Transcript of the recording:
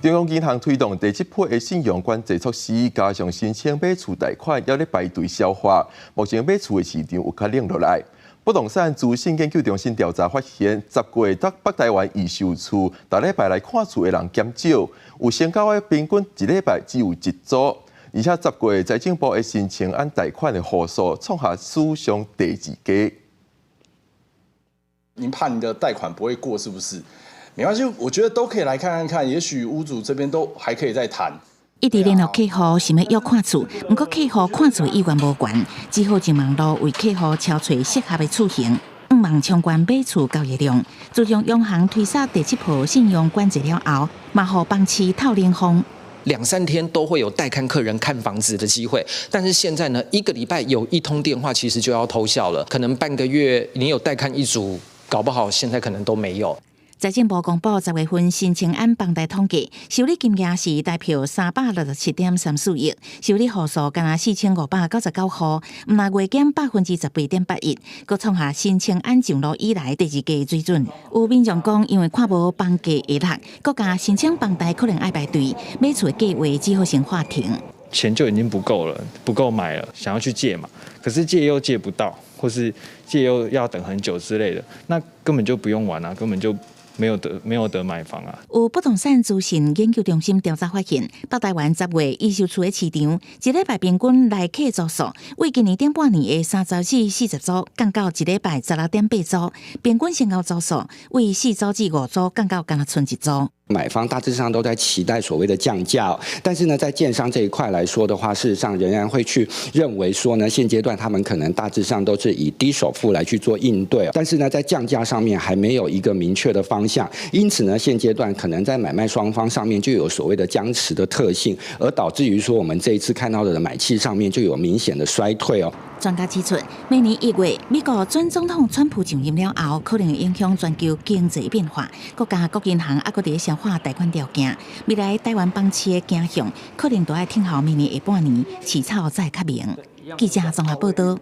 中央銀行推動第七波的信用管制措施，加上申請買厝貸款猶咧排隊消化，目前買厝的市場有較冷落來。不動產資訊研究中心調查發現，10月佇北台灣預售厝，逐禮拜來看厝的人減少，有成交的平均一禮拜只有一組，而且10月財政部的申請案貸款的戶數創下史上第二低。您怕你的貸款不會過，是不是？沒關係，我覺得都可以來看看看，也許屋主這邊都還可以再談。一直聯絡客戶想欲約看厝，毋過客戶看厝意願無懸，只好上網路為客戶敲揣適合的厝型，向望衝懸買厝交易量。自從央行推捒第七波信用管制了後，嘛予房市透冷風。兩三天都會有帶看客人看房子的機會，但是現在呢，一個禮拜有一通電話，其實就要偷笑了。可能半個月你有帶看一組，搞不好現在可能都沒有。財政部公布10月份申請案房貸統計，受理金額是台票367.34億，受理戶數干焦4599戶，毋但月減18.81%，閣創下申請案上路以來第二低水準。有民眾講，因為看無房價會落，閣加申請房貸可能愛排隊，買厝的計畫只好先喊停。錢就已經不夠了，不夠買了，想要去借嘛，可是借又借不到，或是借又要等很久之類的，那根本就不用玩啊，根本就沒有得買房啊！有不動產資訊研究中心調查發現，北台灣10月預售厝的市場，一禮拜平均來客組數，為今年頂半年的30至40組，降到一禮拜16.8組；平均成交組數為4組至5組，降到干焦賰一組。買方大致上都在期待所謂的降價，但是呢，在建商這一塊來說的話，事實上仍然會去認為說呢，現階段他們可能大致上都是以低首付來去做應對，但是呢，在降價上面還沒有一個明確的方向，因此呢，現階段可能在買賣雙方上面就有所謂的僵持的特性，而導致於說我們這一次看到的買氣上面就有明顯的衰退哦。專家指出，明年1月美國準總統川普上任了後，可能會影響全球經濟變化，閣加各銀行猶閣佇消化貸款條件。未來台灣房市的走向，可能都愛等候明年下半年市場才會較明。記者綜合報道。